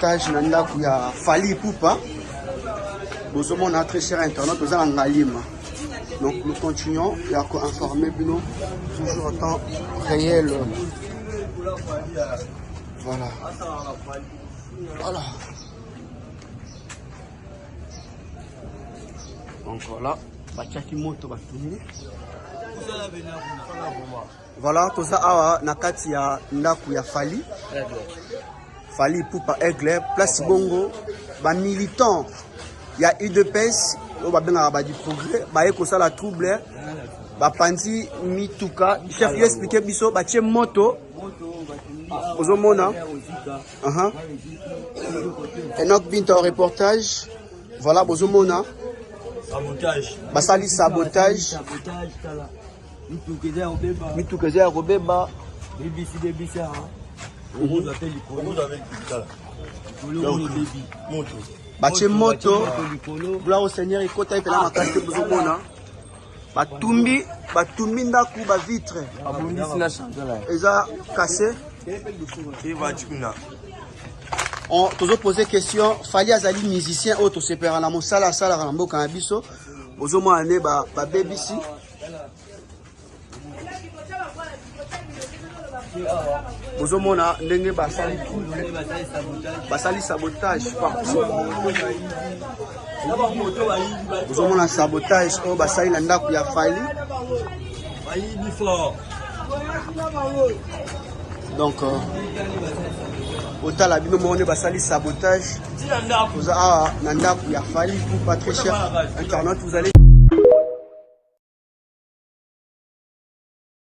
Sabotage na ndako ya Fally Ipupa. Bozomona très cher internaute, toza na Ngaliema. Donc nous continuons ya ko informer bino toujours en temps réel. Voilà. Voilà. Donc voilà, batiaki moto batumbi. Voilà, toza awa na kati ya ndako ya Fally. Fally Ipupa Aigle, place bongo ba militants ya UDPS oyo babengaka ba du progrès baye kosala trouble bapanzi mituka. Chef, yo explique biso batie moto ozomona. Uh -huh. Enoch Binta reportage. Voilà, bozomona. Sabotage. Basali sabotage. Mituka eza ya kobeba. Mituka eza ya kobeba. Bebisi bebisi awa. Okozwa mpe likolo. Likolo ebebi. Moto. Batie moto. Gloire au Seigneur ekota epela makasi te bozomona. Batumbi, batumbi ndaku ba vitre. Babongisi na chantal. Eza cassé. On tozo poser question, Fally azali musicien oyo tosepelaka na mosala asalaka na mboka na biso. Bozomona nde babebisi. Bozomona ndenge basali trouble, basali sabotage partout. Bozomona sabotage oyo basali na ndako ya Fally. Donc otala bino moko nde basali sabotage. Toza awa na ndako ya Fally Ipupa, très cher internaute, vous allez.